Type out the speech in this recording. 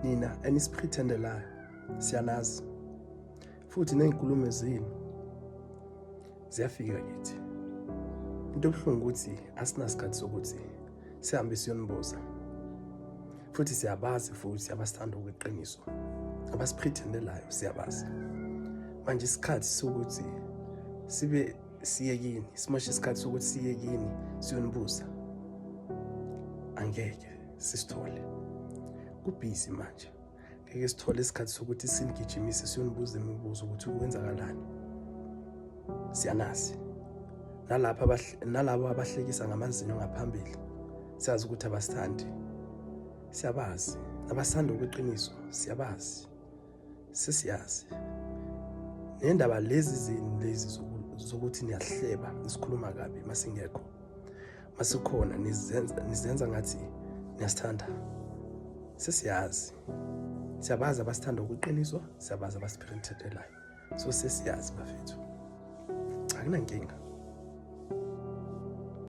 Nina enisipretendelayo siyanazi, futhi ney'nkulumo zenu ziyafika kithi. Into ebuhlungu ukuthi asinasikhathi sokuthi sihambe siyonibuza, futhi siyabazi futhi abasithanda okweqiniso, abasipretendelayo siyabazi. Manje isikhathi sokuthi sibe siye kini, simoshe isikhathi sokuthi siye kini siyonibuza, angeke sisithole. Kubhizi manje, ngeke sithole isikhathi sokuthi sinigijimise siyonibuza imibuzo ukuthi kwenzakalani. Siyanazi nalapha, nalabo abahlekisa ngamazinyo ngaphambili, siyazi ukuthi abasithandi, siyabazi. Abasithanda okweqiniso siyabazi, sesiyazi nendaba lezi zini lezi zokuthi niyahleba, nisikhuluma kabi masingekho, masikhona nizenza ngathi niyasithanda. Sesiyazi, siyabazi abasithanda okweqiniso, siyabazi abasipretendelayo. So sesiyazi bafethu, akunankinga.